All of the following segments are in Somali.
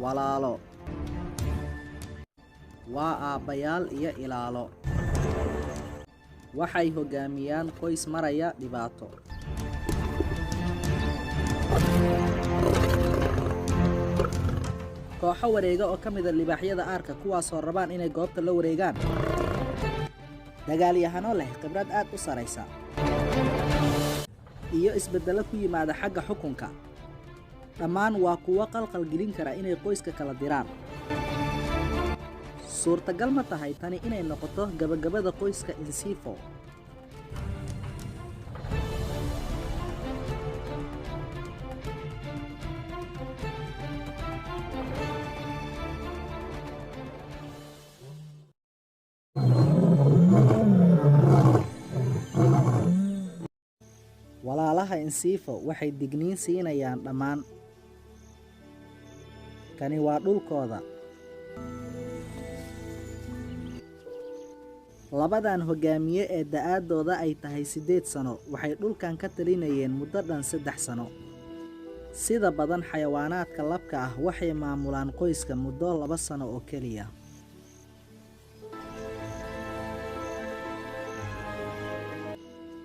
Walaalo waa aabbayaal iyo ilaalo. Waxay hoggaamiyaan qoys maraya dhibaato. Kooxo wareega oo ka mid ah libaaxyada aarka, kuwaasoo rabaan inay goobta la wareegaan. Dagaalyahano leh khibrad aad u saraysa iyo isbeddello ku yimaada xagga xukunka. Dhammaan waa kuwo qalqal gelin kara inay qoyska kala diraan. Suurtagal ma tahay tani inay noqoto gabagabada qoyska Insifo? Walaalaha Insifo waxay digniin siinayaan dhammaan. Kani waa dhulkooda. Labadan hoggaamiye ee da'dooda ay tahay 8 sano waxay dhulkan ka talinayeen muddo dhan 3 sano. Sida badan xayawaanaadka labka ah waxay maamulaan qoyska muddo 2 sano oo keliya.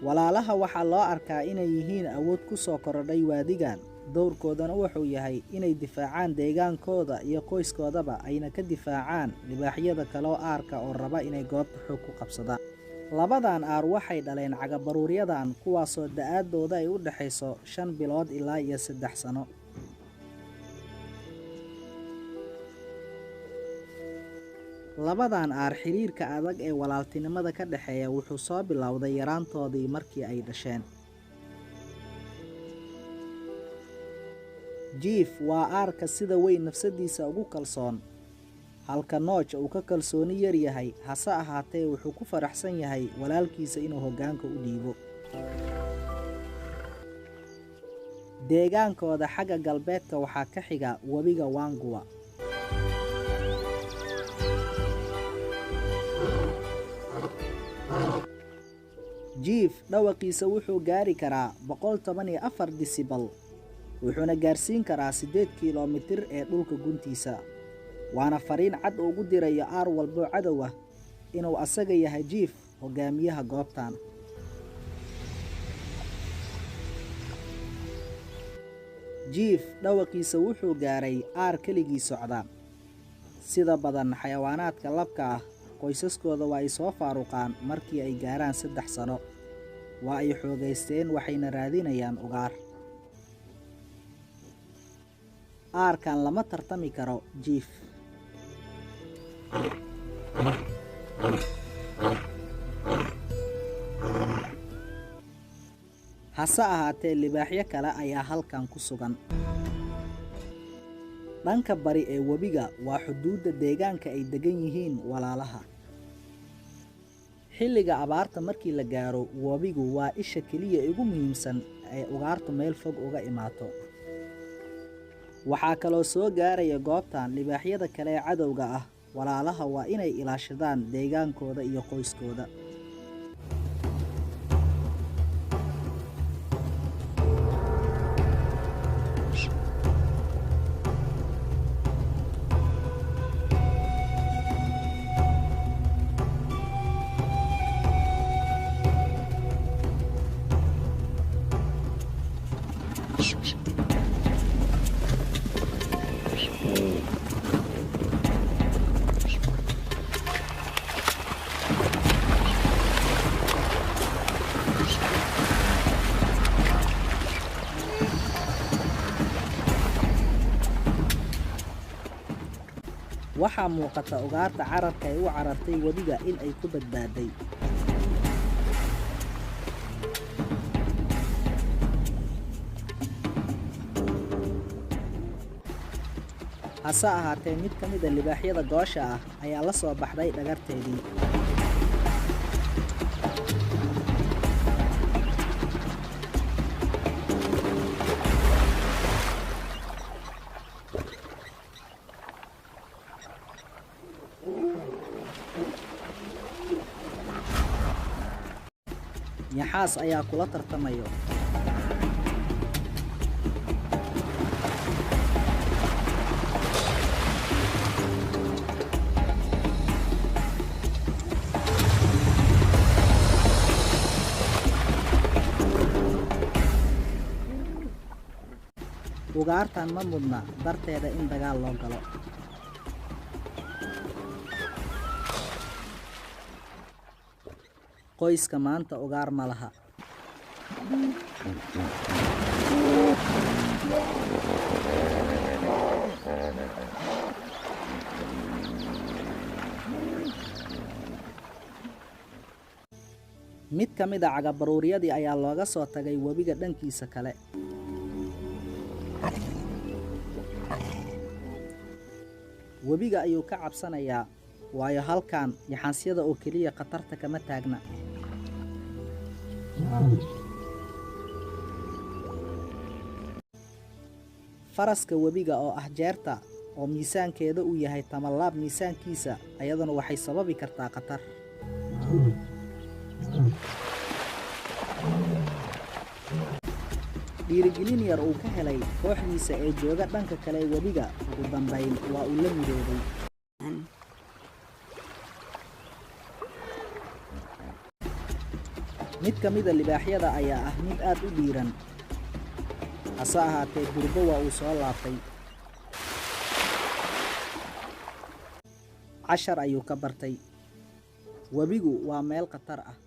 Walaalaha waxaa loo arkaa inay yihiin awood ku soo korodhay waadigan. Dowrkoodana wuxuu yahay inay difaacaan deegaankooda iyo qoyskoodaba, ayna ka difaacaan libaaxyada kaloo aarka oo raba inay goobta xoog ku qabsadaan. Labadan aar waxay dhaleen cagabaruuryadan, kuwaasoo da'dooda ay u dhexayso 5 bilood ilaa iyo 3 sano. Labadan aar xiriirka adag ee walaaltinimada ka dhexeeya wuxuu soo bilowday yaraantoodii markii ay dhasheen. Jiif waa aarka sida weyn nafsadiisa ugu kalsoon, halka Nooch uu ka kalsooni yar yahay, hase ahaatee wuxuu ku faraxsan yahay walaalkiisa inuu hoggaanka u dhiibo. Deegaankooda xagga galbeedka waxaa ka xiga webiga Wangua. Jiif dhawaqiisa wuxuu gaari karaa 114 decibel, wuxuuna gaarsiin karaa 8 kiiloomitir ee dhulka guntiisa. Waana fariin cad oo ugu dirayo aar walbo cadow ah inuu asaga yahay Jiif, hoggaamiyaha goobtan. Jiif dhawaqiisa wuxuu gaaray aar keligii socda. Sida badan xayawaanaadka labka ah, qoysaskooda waa ay soo faaruqaan markii ay gaaraan 3 sano. Waa ay xoogaysteen waxayna raadinayaan ugaar. Aarkan lama tartami karo Jiif. Hase ahaatee libaaxyo kale ayaa halkan ku sugan. Dhanka bari ee webiga waa xuduudda deegaanka ay degan yihiin walaalaha. Xilliga abaarta markii la gaaro, webigu waa isha keliya ee ugu muhiimsan ee ugaartu meel fog uga imaato. Waxaa kaloo soo gaaraya goobtan libaaxyada kale ee cadowga ah. Walaalaha waa inay ilaashadaan deegaankooda iyo qoyskooda. Waxaa muuqata ugaarta cararka ay u carartay webiga in ay ku badbaaday. Hase ahaatee mid ka mid ah libaaxyada goosha ah ayaa la soo baxday dhagarteedii. Yaxaas ayaa kula tartamayo. Ugaartan ma mudna darteeda in dagaal loo galo. Qoyska maanta ugaar ma laha. Mid ka mid ah cagabaruuryadii ayaa looga soo tagay webiga dhankiisa kale. Webiga ayuu ka cabsanayaa, waayo halkan yaxansyada oo keliya khatarta kama taagna. Faraska webiga oo ah jeerta oo miisaankeeda uu yahay tamalaab miisaankiisa, ayaduna waxay sababi kartaa khatar. Dhiirigelin yar uu ka helay kooxdiisa ee jooga dhanka kale ee webiga, ugu dambayn waa uu la midoobay. Mid ka mid ah libaaxyada ayaa ah mid aad u dhiiran, hase ahaatee durbo waa uu soo laabtay. Cashar ayuu ka bartay. Webigu waa meel khatar ah.